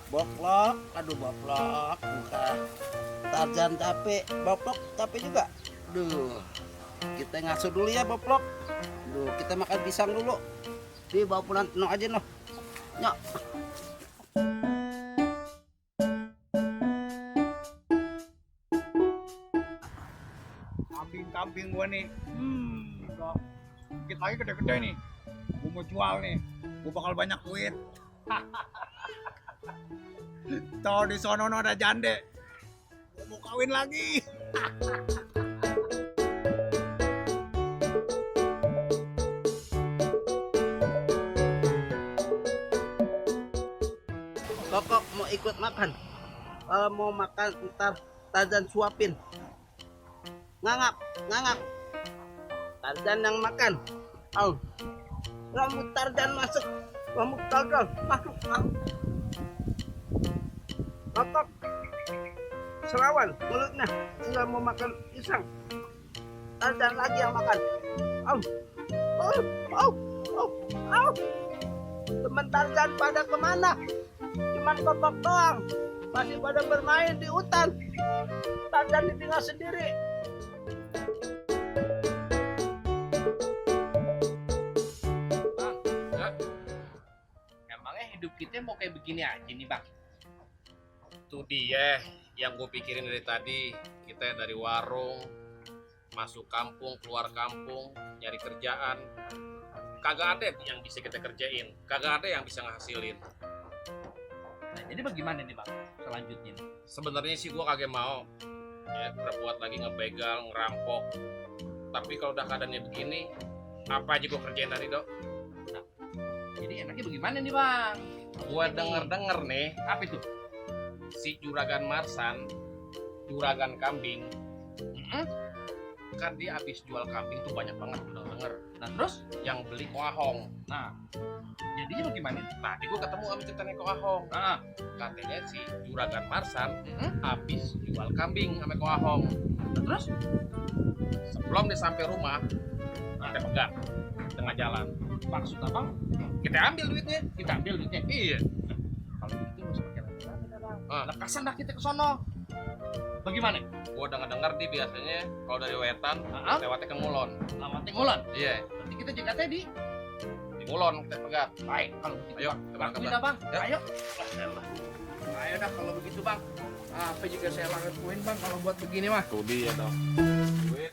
Boplok, aduh boplok, buka. Tarzan capek, boplok capek juga. Duh, kita ngasuh dulu ya boplok. Duh, kita makan pisang dulu. Di bawa pulang no aja no. Nyok. Kambing gua nih. Dikit lagi gede-gede nih. Gua mau jual nih. Gua bakal banyak duit. Tuh di sono ada jande. Gua mau kawin lagi. Kokok mau ikut makan. Kalau mau makan ntar Tarzan suapin. Ngangap, ngangap. Tarzan yang makan. Au. Rambut Tarzan masuk. Rambut Tarzan masuk. Kokok. Serawan mulutnya. Tinggal mau makan pisang. Tarzan lagi yang makan. Au. Au. Au. Au. Au. Teman Tarzan pada kemana? Cuman Kokok doang. Masih pada bermain di hutan. Tarzan ditinggal sendiri. Emangnya hidup kita mau kayak begini aja nih bang? Itu dia yang gue pikirin dari tadi. Kita dari warung masuk kampung, keluar kampung, nyari kerjaan, kagak ada yang bisa kita kerjain, kagak ada yang bisa ngasilin. Nah, jadi bagaimana nih bang selanjutnya? Sebenarnya sih gue kagak mau ya berbuat lagi ngebegal, ngerampok. Tapi kalau udah keadaannya begini, apa aja gue kerjain tadi dok. Jadi enaknya bagaimana nih bang? Gue denger nih, Apa itu? si Juragan Marsan, Juragan Kambing, kan dia habis jual kambing tuh banyak banget, udah denger. Nah terus? Yang beli Koahong. Nah jadinya bagaimana? Tadi gue ketemu sama ceritanya Koahong. Nah, Katanya si Juragan Marsan habis jual kambing sama Koahong. nah terus? Sebelum dia sampai rumah, kita pegat tengah jalan. Maksud abang? Kita ambil duitnya. Kita ambil duitnya. Iya. Kalau gitu nggak usah pakai lagi dah bang. Ah. Lekasan dah kita ke sono. Bagaimana? Gue denger dia biasanya kalau dari Wetan lewatnya ke Ngulon. Lawatnya Ngulon. Iya. Berarti kita jakatnya di. Di Ngulon kita pegat. Baik kalau begitu. Ayo, Bang. kita berangkat, Ini Bang. dah bang. Ya. Ayo. Ayo dah kalau begitu bang. Apa juga saya lakuin bang kalau buat begini mah. Tuh dia dong. Duit.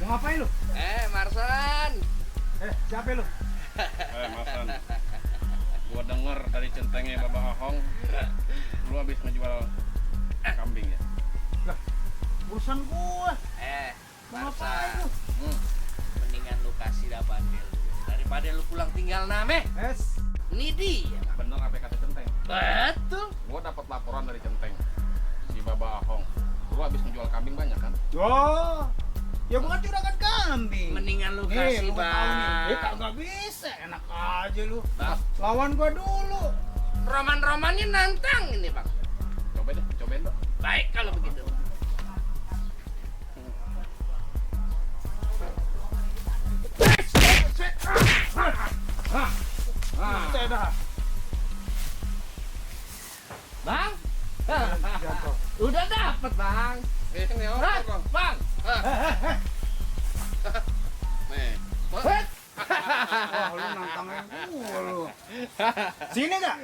Mau ngapain lu? Marsan. Siapa lu? Marsan. Gue denger dari centengnya Bapak Ahong, lu habis ngejual kambing ya. Urusan gua. Mau ngapain lu? Mendingan lu kasih dah bandel daripada lu pulang tinggal name. Ini dia. Bener apa kata centeng? Betul. Gue dapat laporan dari centeng si Bapak Ahong. Lu habis ngejual kambing banyak kan? Oh, ya bukan juragan kambing. Mendingan lu Nih, kasih lu mau tahu nih. bang. Kagak bisa, enak aja lu. Bang. Lawan gua dulu. Roman-romannya nantang ini bang. Cobain dong. Baik kalau begitu. Kita dah. Bang. Udah dapet bang. Ini Hah, Bang. bang. Nih. Wah, lu nantangin gua lu. Sini enggak?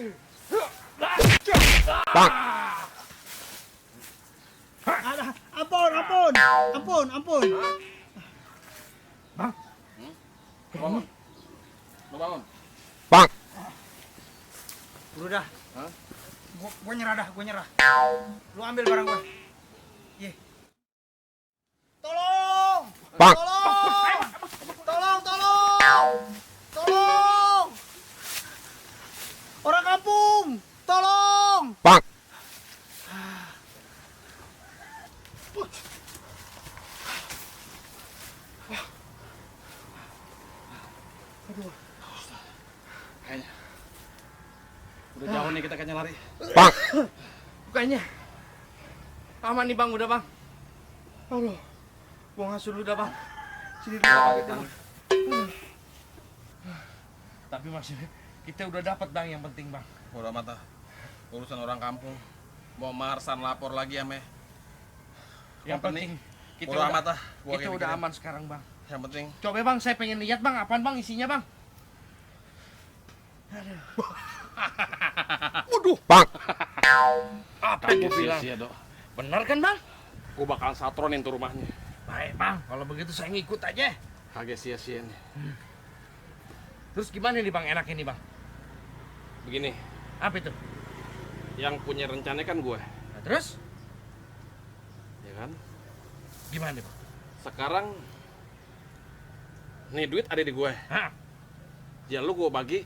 Ada, ampun. Bangun. Lu bangun. Udah dah. Hah? Gua nyerah dah, gue nyerah. Lu ambil barang gue. Ye. Tolong! Tolong! Tolong, tolong! Tolong! Orang kampung, tolong! Kayaknya udah jauh nih kita kayaknya lari. Bukannya aman nih bang, udah bang. Allah, gua ngasuh dulu dah bang. Sini dulu bang, kita. Tapi maksudnya kita udah dapat bang, yang penting bang. Udah mata. Urusan orang kampung. Mau Marsan lapor lagi ya, Meh. Yang penting kita udah udah, amat ah. kita udah aman sekarang bang. Yang penting Coba bang, saya pengen lihat bang, apaan bang isinya bang? Waduh, bang. Apa gue bilang? sia, Dok. Benar kan bang? Gua bakal satronin tuh rumahnya. Baik bang, kalau begitu saya ngikut aja. Kagak sia-sia nih. Terus gimana nih bang, enak ini bang? Begini, Apa itu? yang punya rencana kan gue, Nah, terus ya kan? gimana bang? Sekarang nih duit ada di gue. Hah? Ya lu gue bagi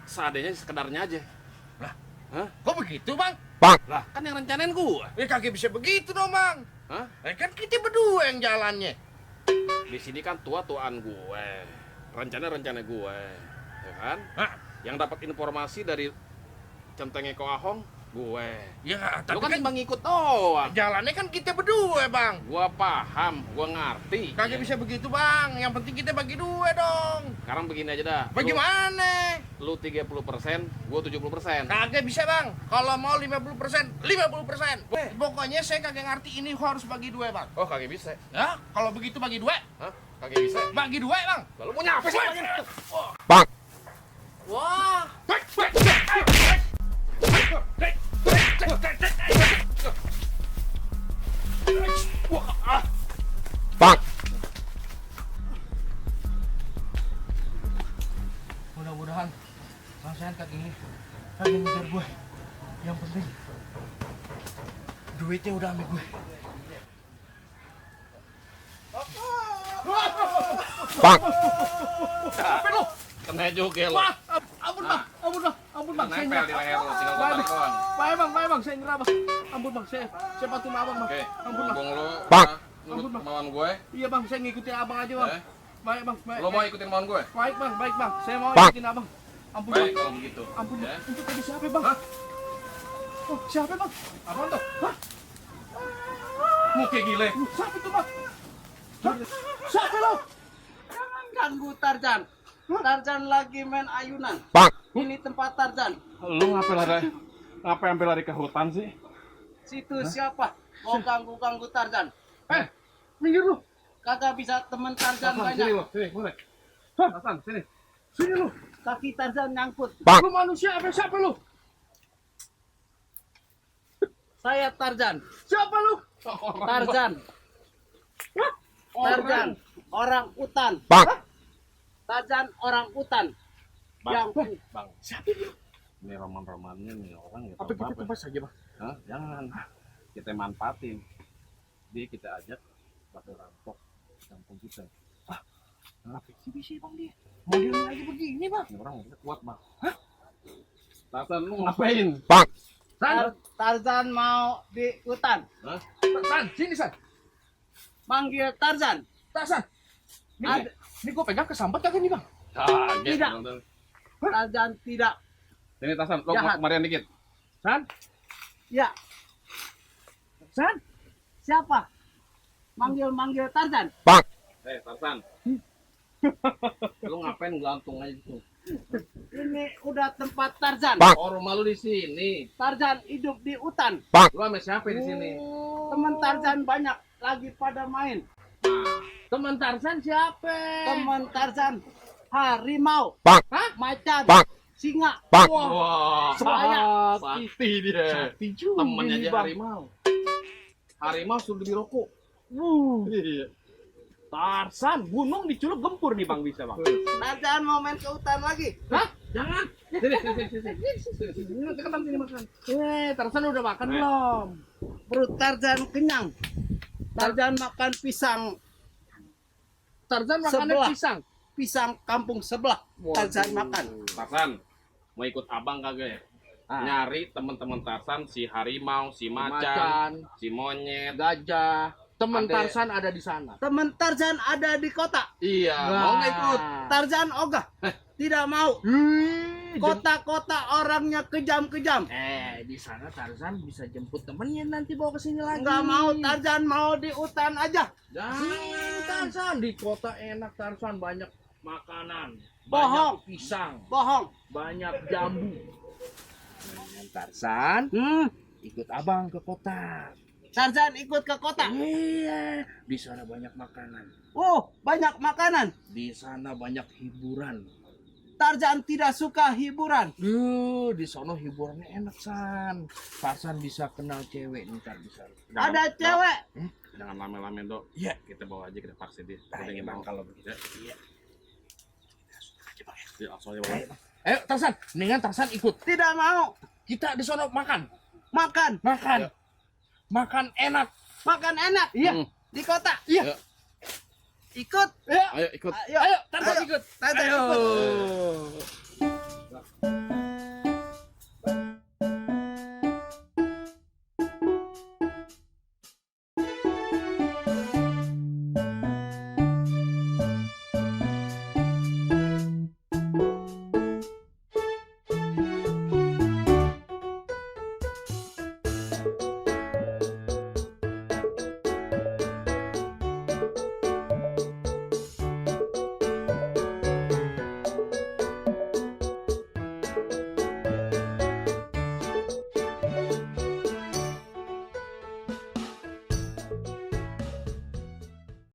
seadanya sekedarnya aja. Lah, Hah? kok begitu bang? Lah, kan yang rencanain gue. Kagak bisa begitu dong bang. Hah? Kan kita berdua yang jalannya. Di sini kan tua-tuaan gue. Rencana gue. Ya kan? Hah? Yang dapat informasi dari centengnya Ko Ahong, gue. Ya, Lu tapi kan kan cuma ngikut doang. jalannya kan kita berdua bang. Gua paham, gua ngerti. Kagak bisa begitu bang, yang penting kita bagi dua dong. Sekarang begini aja dah. Bagaimana? Lu 30%, gua 70%. Kagak bisa bang, kalau mau 50%, 50%. Pokoknya saya kagak ngerti ini harus bagi dua bang. Oh, kagak bisa. Ya, kalau begitu bagi dua. Hah? Kagak bisa. Bagi dua bang. Lalu mau nyapa sih? Wah. Mudah-mudahan Bang Sehan kagak ngejar gue. Yang penting duitnya udah ambil gue. Apa lu? Kena juga lu. Wah, ampun bang, ampun bang, saya Nempel di nyerah. leher lu, tinggal gua tarik doang. Baik bang, saya nyerah bang. Ampun bang, saya patuh sama abang bang. Oke, Ampun bang. bumbung lu. Bang. Nurut Ampun, Bang. kemauan gue. Iya bang, saya ngikutin abang aja bang. Eh? Baik bang, baik. Lu mau ikutin kemauan gue? Baik bang, saya mau ikutin abang. Ampun Baik bang, kalau begitu. ampun Ya. bang. Itu tadi siapa bang? Oh, siapa bang? Apaan tuh? Hah? Muka gile. Siapa itu bang? Hah? Siapa lo? Jangan ganggu Tarzan. Tarzan lagi main ayunan. Ini tempat Tarzan. Lu ngapain sampai lari ke hutan sih? Situ siapa? Mau ganggu Tarzan? Minggir lu. Kagak bisa temen Tarzan banyak. Sini, boleh. Hasan, sini. Sini lu. Kaki Tarzan nyangkut. Lu manusia apa siapa lu? Saya Tarzan. Siapa lu? Tarzan. Tarzan. Orang hutan. Tarzan orang hutan. Yang Bang. Ini roman-romannya nih orang nggak Apa tahu kita apa-apa. tebas aja bang? Hah? Jangan. Kita manfaatin. Dia kita ajak pakai rampok kampung kita. Apa sih bisa bang dia? Modelnya aja begini bang. Ini orang kita kuat, Bang. Hah? Tarzan lu ngapain? Tarzan mau di hutan. Hah? San, sini San. Manggil Tarzan. San. Ini gue pegang kesambet kagak nih bang? Kaget. Tidak. Bang. Tarzan tidak. Sini Tarzan, lu Jahat. kemarian dikit. San, Ya. San. Siapa? Manggil Tarzan. Tarzan. Lu ngapain gantung aja gitu? Ini udah tempat Tarzan. Oh, rumah lu di sini. Tarzan hidup di hutan. Lu sama siapa di sini? Teman Tarzan banyak lagi pada main. Teman Tarzan siapa? Teman Tarzan harimau, macan, singa. Wah, Sebaya. sakti dia. Temennya aja harimau. Harimau suruh dirokok. Iya. Tarzan, gunung diculuk gempur nih bang bisa bang. Tarzan mau main ke hutan lagi. Hah? Jangan. Sini, Tarzan sini makan. Tarzan udah makan belum? Perut Tarzan kenyang. Tarzan makan pisang. Tarzan makannya Sebelah. pisang. Pisang kampung sebelah. Tarzan makan. Tarzan, mau ikut abang kagak ya? Nyari teman-teman Tarzan, si harimau, si macan, si monyet. Gajah. Teman Ada. Tarzan ada di sana. Teman Tarzan ada di kota. Iya, mau nggak ikut? Tarzan ogah. Tidak mau. Kota-kota orangnya kejam-kejam. Di sana Tarzan bisa jemput temennya nanti bawa ke sini lagi. Enggak mau, Tarzan mau di hutan aja. Jangan Tarzan, di kota enak Tarzan, banyak makanan, Bohong. banyak pisang, Bohong. banyak jambu. Tarzan ikut abang ke kota. Tarzan ikut ke kota. Iya, di sana banyak makanan, Oh, banyak makanan. di sana banyak hiburan. Tarzan tidak suka hiburan. Di sana hiburannya enak San. Tarzan bisa kenal cewek ntar di sana. Ada cewek. Jangan lame-lame dok. Iya. Kita bawa aja, kita paksa dia. Nah, Udah iya, mau. Bang, kalau begitu. Iya. Ya, langsung aja bawa. Ayo Tarzan, mendingan Tarzan ikut. Tidak mau. Kita di sana makan, Makan. makan, makan enak. Makan enak. Iya. Di kota. Iya. Ikut. Ayo, Ayo ikut. Ayo. ayo Tarzan Ayo. ikut. Tarzan Ayo. ikut.